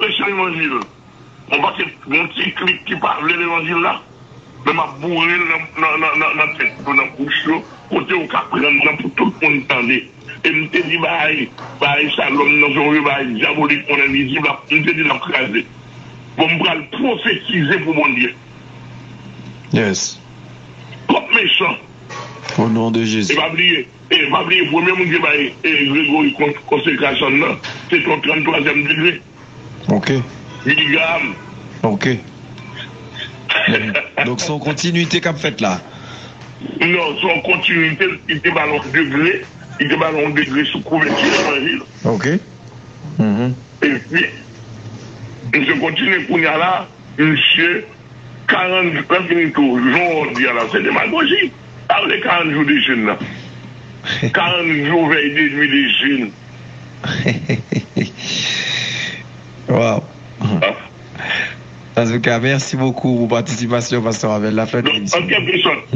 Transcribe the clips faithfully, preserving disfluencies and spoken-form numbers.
preche levanjil. Yon pakèt, yon ti klik ki pa vle levanjil la, men m ap boure l nan, nan, nan, nan, nan tèt yo, nan bouch yo, kote yo ka pran nan pou tout moun tande. E m te di bagay, bagay Shalom nan se yon bagay dyabolik, mwen envizib, m te di l ap kraze. Bon, m pral pwofetize pou Bondye. Yes. Kòk mechan. Au nom de Jésus. E pa bliye, e pa bliye, premye moun ki bay e, Gregory kon- konsekrasyon nan, se te yon tranntwazyèm degre. Ok. Billy Graham. Ok. Mhm. Donk, se yon kontinwite k ap fèt la. Non, se yon kontinwite, li te ba l yon degre, li te ba l yon degre sou kouvèti levanjil. Ok. Mhm. Epi, misye kontinye kounye a la, misye, karant jou, lè fini tou, jan w di a la, se demagoji. Pa vle karant jou de jèn nan. Karant jou vèy de nwi de jèn. Wow. Antouka, mèsi bokou pou patisipasyon, Pastè Ravel. Lafèt. Donk, an kèlke sòt,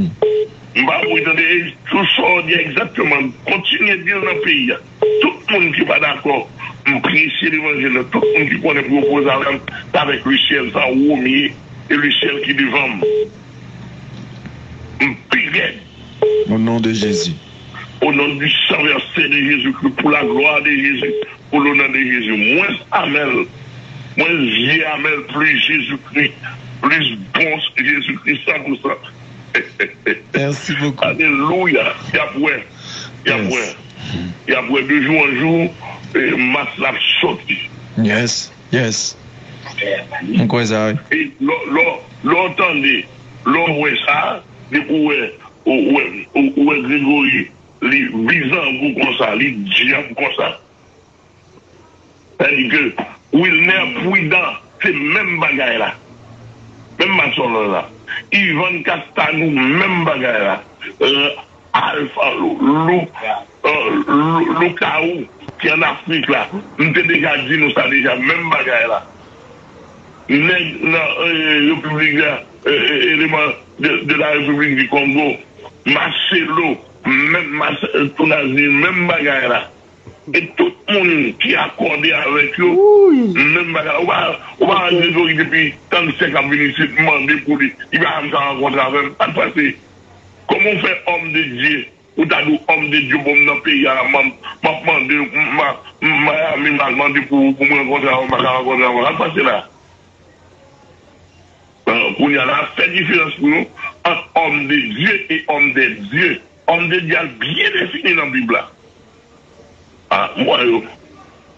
m pa mouri tande, e tou sa w di egzakteman, kontinye di l nan peyi a. Tout moun ki pa dakò, m preche levanjil la. Tout moun ki konnen pou yo poze avè m, se avèk lesyèl sa ou m ye, e lesyèl ki devan m. M pi rèd. Au nom de Jésus. Au nom du sang versé de Jésus-Christ, pour la gloire de Jésus, pour l'honneur de Jésus. Moins amèl, moins zye amèl, plus Jésus-Christ, plus bon Jésus-Christ, cent pour cent. Merci beaucoup. Alelouya. Y ap wè. Y ap wè. Yes. Y ap wè de jou an jou, e, mas la ap soti. Yes. Yes. M kwè sa, wi. E lò, lò, lò w tande, lò w wè sa, depi w wè, ou wè, ou wè Gregory, li bizango konsa, li dyab konsa. Sa di ke Wilner Prudent, se menm bagay la. Menm mason la. Ivan Castanou, menm bagay la. Euh, Alpha Lou, Lou, euh, Lou, Lou Kaou, ki an Afrik la. M te deja di nou sa deja, menm bagay la. Nèg nan, euh, Repiblik la, euh, euh, eleman de, de la République du Congo, Marcelo, menm Mas- Tounazi, menm bagay la. E tout moun ki akòde avèk yo, menm bagay. Ou pa, ou pa wè Gregory depi trannsenk ap vin isit mande pou li, li pa janm ka rankontre avè m. Sa k pase? Kòman w fè òm de Dye, ou ta di w òm de Dye, bon, m nan peyi a, m ap, m ap mande, m, m, Miami, m al mande pou, pou m rankontre avè w, m pa ka rankontre avè w. Sa k pase la? Kounye a la, fè diferans pou nou ant òm de Dye e òm dè Dye. Òm de Dye a byen defini nan Bib la. A, mwen yo,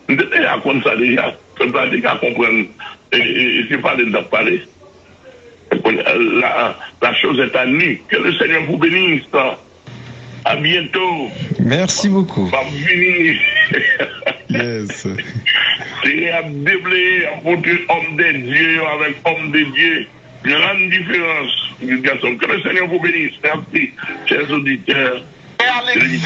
m te deja konn sa deja. Pèp la te ka konprann. E, e, e se pale n t ap pale. La, la chose est à nu. Que le Seigneur vous bénisse. À bientôt. Merci beaucoup. M ap vini. Yes. Senyè ap debleye, ap montre òm de Dye yo avèk òm de Dye. Gran diferans. Gason, que le Seigneur vous bénisse. Merci, chers auditeurs. Père Alexis.